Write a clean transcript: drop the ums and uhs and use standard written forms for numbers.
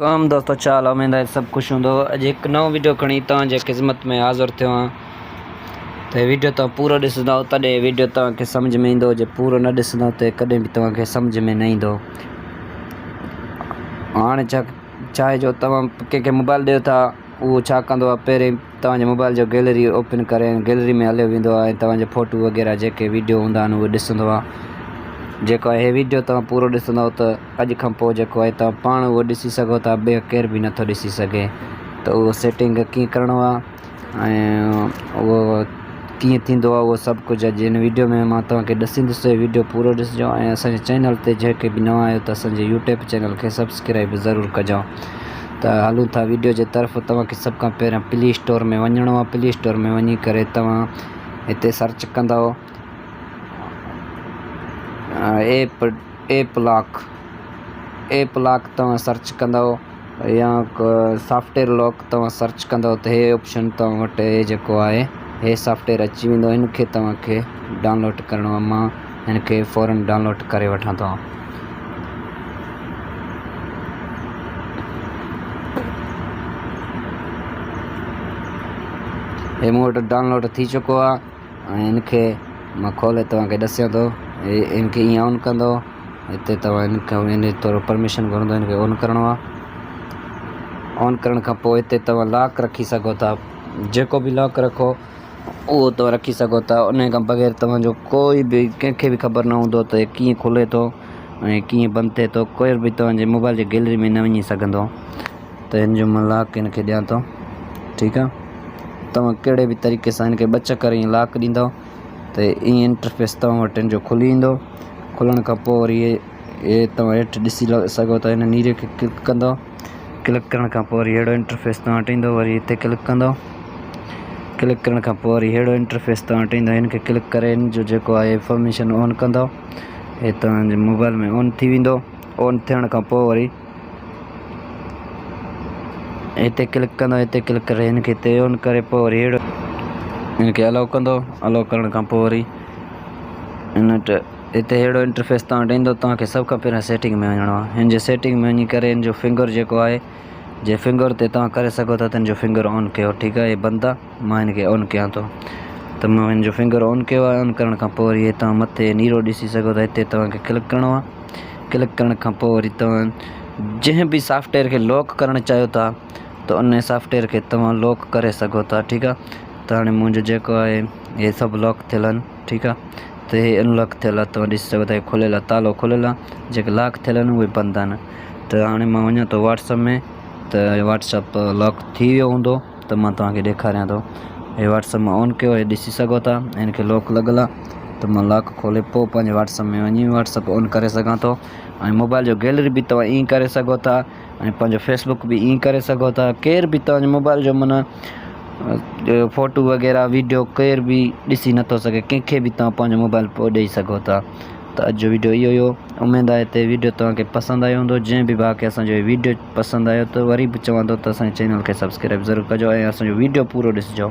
ڪام دوستو ڇا حال آ اميد آهي سڀ خوش هوندو اڄ هڪ نئون ويڊيو کڻي توهان جي خدمت ۾ حاضر ٿيو آهيان ته ويڊيو توهان پورو ڏسندو تڏهن ويڊيو توهان کي سمجھ ۾ ايندو جي پورو نه ڏسندو ته ڪڏهن به توهان کي سمجھ ۾ نه ايندو هاڻي ڇا ڇا آهي جو توهان ڪنهن کي موبائل ڏيو ٿا اهو ڇا ڪندو آهي پهرين توهان جي موبائل جو گيلري اوپن ڪري گيلري ۾ هليو ويندو آهي ۽ توهان جا فوٽو وغيره جيڪي ويڊيو هوندا آهن اهي ڏسندو آهي جيڪو هي ويڊيو توهان پورو ڏسندو ته اڄ کان پوء جيڪو آهي توهان پاڻ اهو ڏسي سگهو ٿا ٻيو ڪير به نٿو ڏسي سگهي ته اهو سيٽنگ ڪيئن ڪرڻو آهي ۽ اهو ڪيئن ٿيندو آهي اهو سڀ ڪجهه اڄ هن ويڊيو ۾ مان توهان کي ڏسيندس ويڊيو پورو ڏسجو ۽ اسانجي چينل تي جيڪي به نوان آهيو ته اسانجي يوٽيوب چينل کي سبسڪرائب ضرور ڪجو ته هلون ٿا ويڊيو جي طرف توهان کي سڀ کان پهريان پلي اسٽور ۾ وڃڻو آهي پلي اسٽور ۾ وڃي ڪري توهان هتي سرچ ڪندو app app lock app lock توهان سرچ ڪندؤ يا سافٽ ويئر لاڪ توهان سرچ ڪندؤ ته هي آپشن توهان وٽ هي جيڪو آهي هي سافٽ ويئر اچي ويندو هن کي توهان کي ڊائونلوڊ ڪرڻو آهي مان هن کي فورن ڊائونلوڊ ڪري وٺان ٿو. هي مون وٽ ڊائونلوڊ ٿي چڪو آهي. ۽ ان کي مان کولي توهان کي ڏسيان ٿو هي ان کي ائين آن ڪندو هتي توهان ان کان ان ٿورو پرميشن گهرندو ان کي آن ڪرڻو آهي آن ڪرڻ کان پوء هتي توهان لاڪ رکي سگهو ٿا جيڪو به لاڪ رکو اهو توهان رکي سگهو ٿا ان کان بغير توهانجو ڪوئي به ڪنهن کي به خبر نه هوندو ته ڪيئن کلي ٿو ۽ ڪيئن بند ٿئي ٿو ڪير به توهانجي موبائل جي گيلري ۾ نه وڃي سگهندو ته هن جو مان لاڪ هن کي ڏيان ٿو ٺيڪ آ توهان ڪهڙي به طريقي سان هن کي ٻه چڪر ائين لاڪ ڏيندو ته ائين انٽرفيس توهان وٽ هن جو کلي ايندو کلڻ کان پوء وري هي توهان هيٺ ڏسي سگهو ٿا هن نيري کي ڪلڪ ڪندو ڪلڪ ڪرڻ کان پوء وري اهڙو انٽرفيس توهان وٽ ايندو وري هتي ڪلڪ ڪندو ڪلڪ ڪرڻ کان پوء وري اهڙو انٽرفيس توهان وٽ ايندو هن کي ڪلڪ ڪري هن جو جيڪو آهي انفارميشن آن ڪندو هي توهان جي موبائل ۾ آن ٿي ويندو آن ٿيڻ کان پوء وري هتي ڪلڪ ڪندو هتي ڪلڪ ڪري هن کي هتي آن ڪري پوء وري اهڙو هن کي الاؤ ڪندو الاؤ ڪرڻ کان پوء وري هن وٽ هتي اهڙو انٽرفيس توهان وٽ ايندو توهان کي سڀ کان پهريان سيٽنگ ۾ وڃڻو آهي هن جي سيٽنگ ۾ وڃي ڪري هن جو فنگر جيڪو آهي جي فنگر تي توهان ڪري سگهو ٿا ته هن جو فنگر آن ڪيو ٺيڪ آهي هي بند آهي مان هن کي آن ڪيان ٿو ته مان هن جو فنگر آن ڪيو آهي آن ڪرڻ کان پوء وري هي توهان مٿي نيرو ڏسي سگهو ٿا هتي توهان کي ڪلڪ ڪرڻو آهي ڪلڪ ڪرڻ کان پوء وري توهان جنهن به سافٽ ويئر کي لاڪ ڪرڻ چاهيو ٿا ته ان سافٽ ويئر کي توهان لاڪ ڪري سگهو ٿا ٺيڪ آ ته هاڻي منهنجو جيڪو آهي هي سڀ لاڪ ٿيل آهن ٺيڪ آ ته هي ان لاڪ ٿيل آ توهان ڏسي سگهو ٿا هي کليل آ تالو کليل آ جيڪي لاڪ ٿيل آهن اهي بند آهن ته هاڻي مان وڃان ٿو واٽس اپ ۾ ته واٽس اپ لاڪ ٿي ويو هوندو ته مان توهان کي ڏيکاريان ٿو هي واٽس اپ مان آن ڪيو هي ڏسي سگهو ٿا هن کي لاڪ لڳل آ ته مان لاڪ کولي پوء پنهنجي واٽس اپ ۾ وڃي واٽس اپ آن ڪري سگهان ٿو ۽ موبائل جو گيلري به توهان ائين ڪري سگهو ٿا ۽ پنهنجو فيسبڪ به ائين ڪري سگهو ٿا ڪير به توهان جي موبائل جو معنيٰ فوٽو وغيره ويڊيو ڪير به ڏسي نٿو سگهي ڪنهن کي به توهان پنهنجو موبائل پوء ڏئي سگهو ٿا ته اڄ جو ويڊيو اهو ئي هو اميد آهي ته ويڊيو توهان کي پسند آيو هوندو جنهن به ڀاء کي اسان جو هي ويڊيو پسند آيو ته وري به چوان ٿو ته اسان جي چينل کي سبسڪرائب ضرور ڪجو ۽ اسان جو ويڊيو پورو ڏسجو.